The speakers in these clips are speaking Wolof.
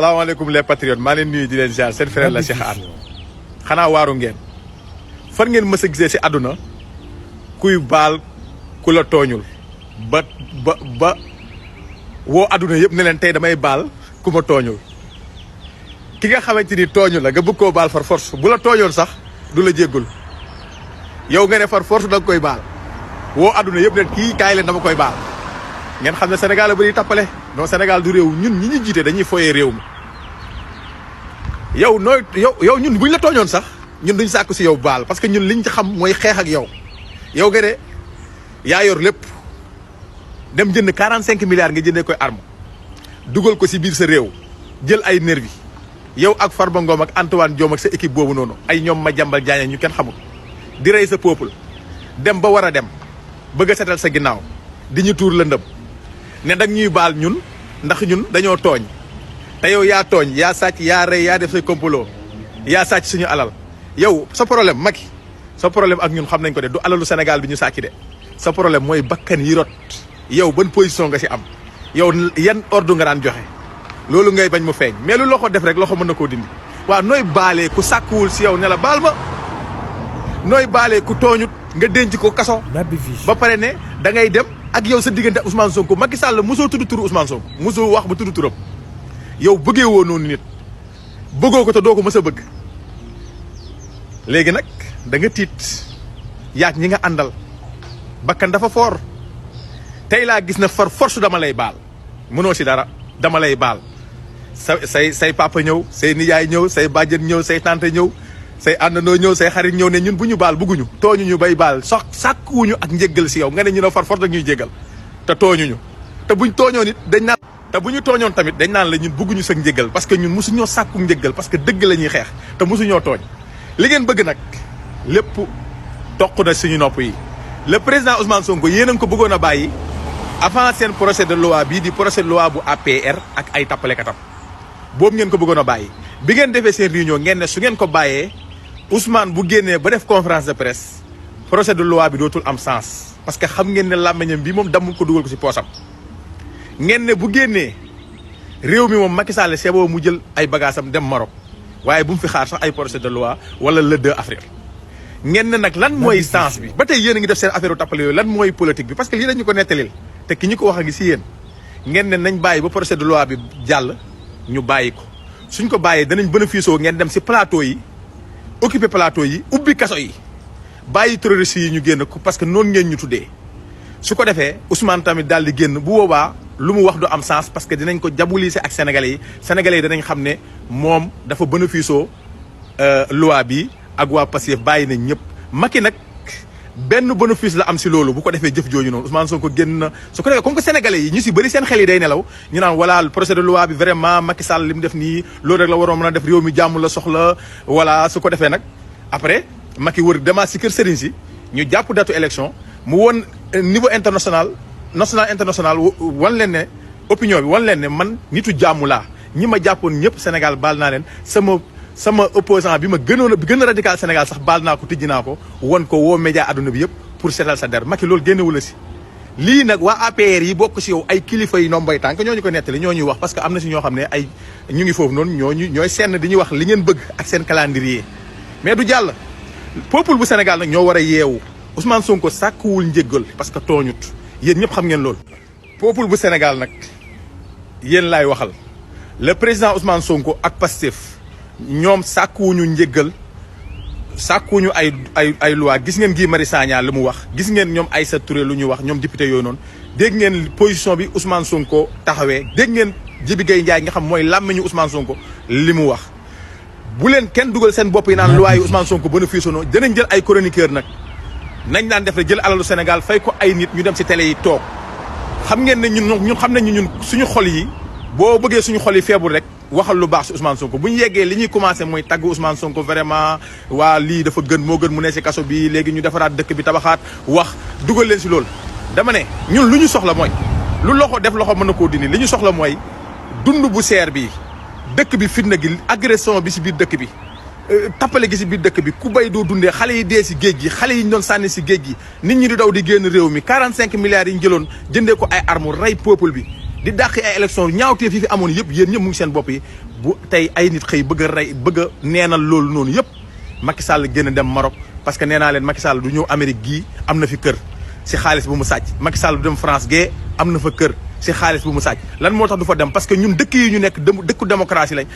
salaamaaleykum les patriotes maa leen nuyu di leen ziar seen frère la Cheikh Hanne xanaa waaru ngeen fan ngeen mës a gisee si àdduna kuy baal ku la tooñul ba woo àdduna yëpp ne leen tey damay baal ku ma tooñul ki nga xamante ni tooñu la nga bëgg koo baal far force bu la tooñoon sax du la jéggul yow nga ne far force da nga koy baal woo àdduna yëpp ne kii kaay leen dama koy baal ngeen xam ne Sénégal a bëri tappale non Sénégal du réew ñun ñi ñu jiite dañuy foyee réew mi yow ñun buñ la tooñoon sax ñun duñ sàkku si yow baal parce que ñun liñ ci xam mooy xeex ak yow nga ne yaa yor lépp dem jënd 45 milliards nga jëndee koy arme dugal ko si biir sa réew jël ay nervi yow ak Farba Ngom ak Antoine Diome ak sa équipe boobu noonu ay ñoom Madiambal Diagne ñu kenn xamul di rey sa peuple dem ba war a dem bëgg a setal sa ginnaaw di ñu tuur lëndëm ne dag ñuy baal ñun ndax ñun dañoo tooñ te yow yaa tooñ yaa sàcc yaa rey yaa def say complot yaa sàcc suñu alal yow sa problème Macky sa problème ak ñun xam nañ ko de du alalu Sénégal bi ñu sàcc de sa problème mooy bakkan yi rot yow ban position nga si am yow yan ordre nga daan joxe loolu ngay bañ mu feeñ mais lu loxo def rek loxo mën na koo dindi waaw nooy baalee ku sàkkuwul si yow ne la baal ma nooy baalee ku tooñut nga denc ko kaso ba pare ne da ngay dem ak yow sa diggante Ousmane Sonko Macky Sall mosoo tudd turu Ousmane Sonko mosoo wax ba tudd turam yow bëggee woo noonu nit bëggoo ko te doo ko mës a bëgg léegi nag da nga tiit yaag ñi nga àndal bakkan dafa foor tey laa gis na far force dama lay baal mënoo si dara dama lay baal say papa ñëw say nijaay ñëw say bàjjen ñëw say tante ñëw say àndandoo ñëw say xarit ñëw ne ñun bu ñu baal bëgguñu tooñuñu bay baal sàkkuwuñu ak njéggal si yow nga ne ñu ne far force dañuy jéggal te tooñuñu te buñ tooñoon it dañ naan te bu ñu tooñoon tamit dañ naan la ñun bëgguñu sa njéggal parce que ñun mosuñoo sàkku njéggal parce que dëgg la ñuy xeex te mosuñoo tooñ li ngeen bëgg nag lépp toq na suñu nopp yi le président Ousmane Sonko yéen a ngi ko bëggoon a bàyyi avant seen projet de loi bii di projet de loi bu APR ak ay tappalekatam boobu ngeen ko bëggoon a bàyyi bi ngeen defee seen réunion ngeen ne su ngeen ko bàyyee Ousmane bu génnee ba def conférence de presse projet de loi bi dootul am sens parce que xam ngeen ne làmmiñam bi moom damm ko dugal ko ci poosam ngeen ne bu génnee réew mi moom Macky Sall seboo mu jël ay bagaasam dem Maroc waaye bu mu fi xaar sax ay projet de loi wala le 2 avril ngeen ne nag lan mooy sens bi ba tey yéen a ngi def seen affaire u tappale yooyu lan mooy politique bi parce que lii dañu ko nettalil te ki ñu ko wax a ngi si yéen ngeen ne nañ bàyyi ba projet de loi bi jàll ñu bàyyi ko suñ ko bàyyee danañ bénéfice ngeen dem si plateau yi occupé plateau yi ubbi kaso yi bàyyi terroristes yi ñu génn ko parce que noonu ngeen ñu tuddee su ko defee Ousmane tamit daal di génn bu boobaa lu mu wax du am sens parce que dinañ ko diaboliser ak sénégalais yi danañ xam ne moom dafa bénéfice loi bi ak waa Pastef bàyyi nañ ñëpp Macky nag benn bénéfice la am si loolu bu ko defee jëf jooju noonu Ousmane Sonko génn na su ko defee comme que sénégalais yi ñu si bëri seen xel yi day nelaw ñu naan voilà projet de loi bi vraiment Macky Sall li mu def nii loolu rek la waroon mën a def réew mi jàmm la soxla voilà su ko defee nag après Macky wër demaat si kër sëriñ si ñu jàpp datu élection mu woon niveau international wan leen ne opinion bi wan leen ne man nitu jàmm laa ñi ma jàppoon ñëpp Sénégal baal naa leen sama opposant bi ma gën a radical Sénégal sax baal naa ko tijji naa ko won ko woo média adduna bi yëpp pour seetal sa der Macky loolu génnewu la si lii nag waa APR yi bokk si yow ay kilifa yi nombay tànk ñooñu ko nettali ñoo ñuy wax parce que am na si ñoo xam ne ay ñu ngi foofu noonu ñooy senn di ñuy wax li ngeen bëgg ak seen calendrier mais du jàll peuple bu Sénégal nag ñoo war a yeewu Ousmane Sonko sàkkuwul njéggal parce que tooñut yéen ñëpp xam ngeen loolu peuple bu Sénégal nag yéen laay waxal le président Ousmane Sonko ak Pastef ñoom sàkkuwuñu njéggal sàkkuwuñu ay loi gis ngeen Guy Marius Sagna lu mu wax gis ngeen ñoom Aissata Touré lu ñu wax ñoom député yooyu noonu dégg ngeen position bi Ousmane Sonko taxawee dégg ngeen Jibi Gueye Ndiaye nga xam mooy làmmiñu Ousmane Sonko li mu wax bu leen kenn dugal seen bopp yi naan loi yi Ousmane Sonko bénéfice no danañ jël ay chroniqueur nag nañ daan def rek jël alalu Sénégal fay ko ay nit ñu dem si télé yi toog xam ngeen ne ñun xam nañ ñun suñu xol yi boo bëggee suñu xol yi feebul rek waxal lu baax si Ousmane Sonko bu ñu yeggee li ñuy commencé mooy tagg Ousmane Sonko vraiment waa lii dafa gën moo gën mu ne si kaso bi léegi ñu defaraat dëkk bi tabaxaat wax dugal leen si loolu dama ne ñun lu ñu soxla mooy lu loxo def loxo mën na koo dindi li ñu soxla mooy dund bu seer bi dëkk bi fitna gi agression bi si biir dëkk bi tappale gi si biir dëkk bi ku bay doo dundee xale yi dee si géej gi xale yi ñu doon sànni si géej gi nit ñi di daw di génn réew mi 45 milliards yi ñu jëloon jëndee ko ay armes rey peuple bi di dàq ay élection ñaawteef yi fi amoon yëpp yéen ñëpp mu ngi seen bopp yi bu tey ay nit xëy bëgg a rey bëgg a neenal loolu noonu yëpp Macky Sall gën a dem Maroc parce que nee naa leen Macky Sall du ñëw Amérique gii am na fi kër si xaalis bu mu sàcc Macky Sall du dem France gee am na fa kër si xaalis bu mu sàcc lan moo tax du fa dem parce que ñun dëkk yi ñu nekk dëkku démocratie lañ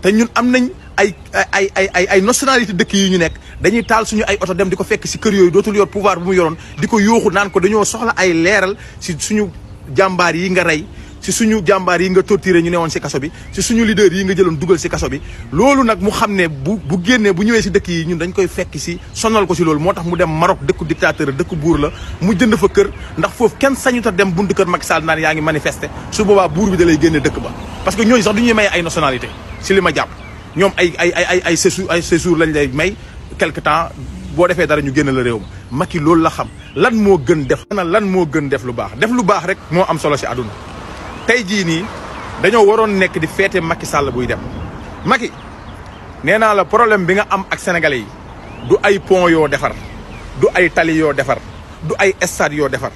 te ñun am nañ ay nationalité dëkk yi ñu nekk dañuy taal suñu ay oto dem di ko fekk si kër yooyu dootul yor pouvoir bu mu yoroon di ko yooxu naan ko dañoo soxla ay leeral si suñu jàmbaar yi nga rey si suñu jàmbaar yi nga torturé ñu newoon si kaso bi si suñu leader yi nga jëloon dugal si kaso bi loolu nag mu xam ne bu génnee bu ñëwee si dëkk yi ñun dañ koy fekk si sonal ko si loolu moo tax mu dem Maroc dëkku dictateur dëkku buur la mu jënd fa kër ndax foofu kenn sañuta dem buntu kër Macky Sall naan yaa ngi manifester su boobaa buur bi da lay génne dëkk ba parce que ñooñu sax du ñuy may ay nationalité si li ma jàpp ñoom ay séjour lañ lay may quelque temps boo defee dara ñu génn la réew ma Macky loolu la xam lan moo gën def lan moo gën def lu baax rek moo am solo si àdduna tey jii nii dañoo waroon nekk di feete Macky Sall buy dem Macky nee naa la problème bi nga am ak sénégalais yi du ay pont yoo defar du ay tali yoo defar du ay stade yoo defar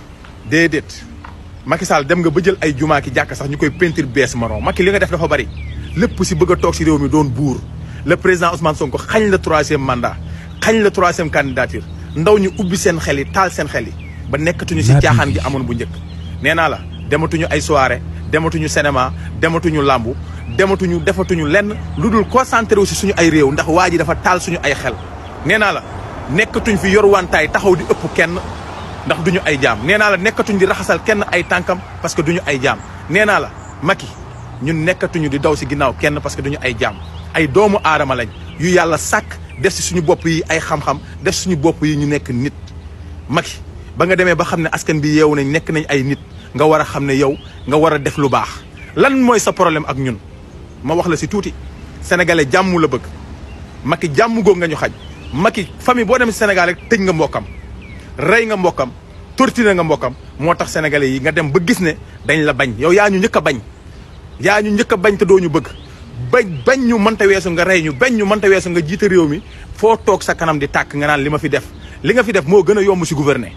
déedéet Macky Sall dem nga ba jël ay jumaa ki jàkk sax ñu koy peinture bees marron Macky li nga def dafa bari lépp si bëgg a toog si réew mi doon buur le président Ousmane Sonko xañ la 3e mandat xañ la 3e candidature ndaw ñu ubbi seen xel yi taal seen xel yi ba nekkatuñu si caaxaan gi amoon bu njëkk nee naa la dematuñu ay soirée dematuñu cinéma dematuñu làmbu defatuñu lenn lu dul concentré wu si suñu ay réew ndax waa ji dafa taal suñu ay xel nee naa la nekkatuñ fi yor wantaay taxaw di ëpp kenn ndax duñu ay jaam nee naa la nekkatuñ di raxasal kenn ay tànkam parce que duñu ay jaam nee naa la Macky ñun nekkatuñu di daw si ginnaaw kenn parce que duñu ay jaam ay doomu aadama lañ yu yàlla sàkk def si suñu bopp yi ay xam-xam def suñu bopp yi ñu nekk nit Macky ba nga demee ba xam ne askan bi yeewu nañ nekk nañ ay nit nga war a xam ne yow nga war a def lu baax lan mooy sa problème ak ñun ma wax la si tuuti sénégalais jàmm la bëgg Macky jàmm góog nga ñu xañ Macky famille boo dem si Sénégal rek tëj nga mbokkam rey nga mbokkam torturé nga mbokkam moo tax sénégalais yi nga dem ba gis ne dañ la bañ yow yaa ñu njëkk a bañ yaa ñu njëkk a bañ te doo ñu bëgg bañ ñu mënta weesu nga rey ñu bañ ñu mënta weesu nga jiite réew mi foo toog sa kanam di tàkk nga naan li ma fi def li nga fi def moo gën a yomb si gouverner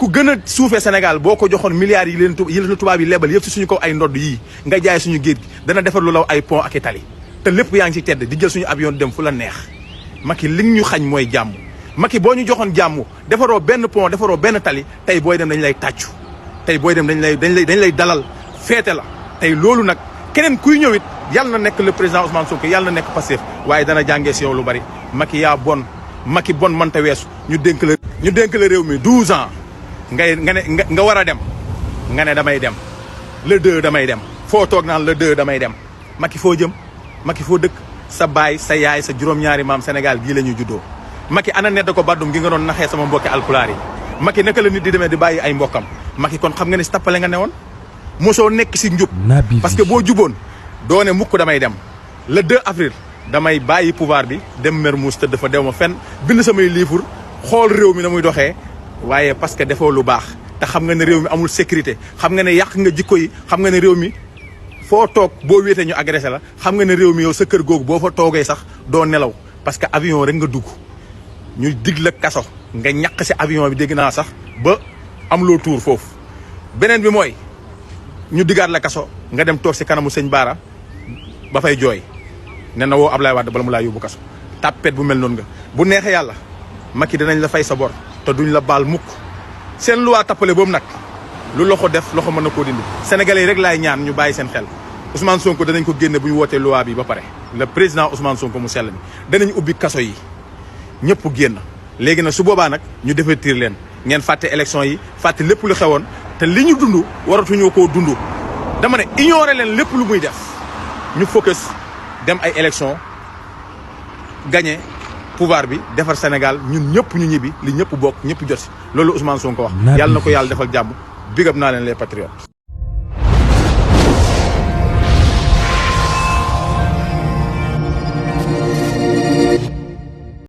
ku gën a suufee Sénégal boo ko joxoon milliards yi leen tubaab yi lebal yëpp si suñu kaw ay ndodd yii nga jaay suñu géej gi dana defar lu law ay pont ak i tali te lépp yaa ngi si tedd di jël suñu avion dem fu la neex Macky li ñu xañ mooy jàmm Macky boo ñu joxoon jàmm defaroo benn pont defaroo benn tali tey booy dem dañ lay tàccu tey booy dem dañ lay dalal feete la tey loolu nag keneen kuy ñëw it yàlla na nekk le président Ousmane Sonko yàlla na nekk Pastef waaye dana jàngee si yow lu bari Macky yaa bon Macky bon mënta weesu ñu dénk la réew mi 12 ans nga war a dem nga ne damay dem le 2 damay dem foo toog naan le 2 damay dem Macky foo jëm Macky foo dëkk sa baay sa yaay sa juróom-ñaari maam Sénégal gii la ñuy juddoo Macky ana nedd ko baddum gi nga doon naxee sama mbokki alpulaar yi Macky naka la nit di demee di bàyyi ay mbokkam Macky kon xam nga ne si tappale nga newoon mosoo nekk si njub parce que boo juboon doo ne mukk damay dem le 2 avril damay bàyyi pouvoir bi dem Mermoz tëdd fa dew ma fenn bind samay livre xool réew mi na muy doxee waaye parce que defoo lu baax te xam nga ne réew mi amul sécurité xam nga ne yàq nga jikko yi xam nga ne réew mi foo toog boo wéetee ñu agressé la xam nga ne réew mi yow sa kër googu boo fa toogee sax doo nelaw parce que avion rek nga dugg ñu dig la kaso nga ñàq si avion bi dégg naa sax ba am loo tuur foofu beneen bi mooy ñu digaat la kaso nga dem toog si kanamu sëñ Baara ba fay jooy ne na woo Ablaye Wade bala mu laa yóbbu kaso tàppet bu mel noonu nga bu neexee yàlla Macky danañ la fay sa bor te duñ la baal mukk seen loi tappale boobu nag lu loxo def loxo mën na koo dindi sénégalais yi rek laay ñaan ñu bàyyi seen xel Ousmane Sonko danañ ko génne bu ñu wootee loi bi ba pare le président Ousmane Sonko mu sell mi danañ ubbi kaso yi ñëpp génn léegi nag su boobaa nag ñu défertir leen ngeen fàtte élection yi fàtte lépp lu xewoon te li ñu dund waratuñoo koo dund dama ne ignorer leen lépp lu muy def ñu focus dem ay élection gagné pouvoir bi defar Sénégal ñun ñëpp ñu ñibbi li ñëpp bokk ñëpp jot si loolu Ousmane Sonko wax yàlla na ko yàlla defal jàmm big up naa leen les patriotes